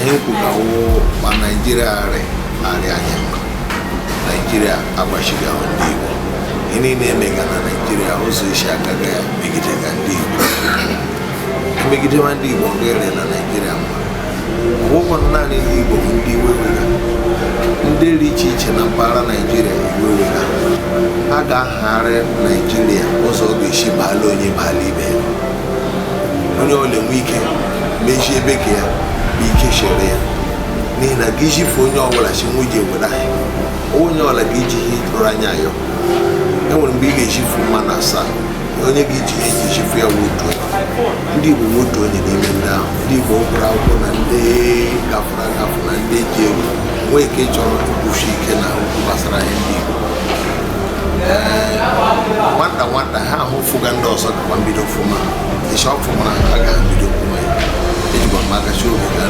Anyị kwugawo ma Naijiria arị arị anyị mma. Naijiria agbachighị ahụ ndị Igbo. Ihe niile emega na Naijiria, ụzọ isi agaga ya megidega ndị Igbo, emegidewa ndị Igbo ga-ere na Naijiria mma. Ọgwụgwọ naanị ndị Igbo bụ ndị iwe wega. Ndị dị iche iche na mpaghara Naijiria iwe wega. A ga-ahagharị Naijiria ụzọ ọ ga-esi baala onye baala ibe ya, onye ọbụla enwe ike mejie ebe ka ya bụ ike chere ya, n'ihi na gị jifu onye ọbụla si nwunye were anyị, onye ọbụla gị ji ihe tụrụ anya ayọ. E nwere mgbe ị ga-ejifu mmadụ asaa, onye gị ji ihe ji jifu ya wụ otu onye. Ndị Igbo wụ otu onye n'ime ndị ahụ. Ndị Igbo gụrụ akwụkwọ na ndị gafere agafe na ndị ji ego nwee ike chọrọ ịkwụsi ike na okwu gbasara ihe ndị Igbo. Ee, nwata nwata ha ahụ fụga ndị ọzọ gakwa mbido fụma ịsha ọfụmara ha ga mbido kwuma ya. Ejikwa m aka chi oge ga.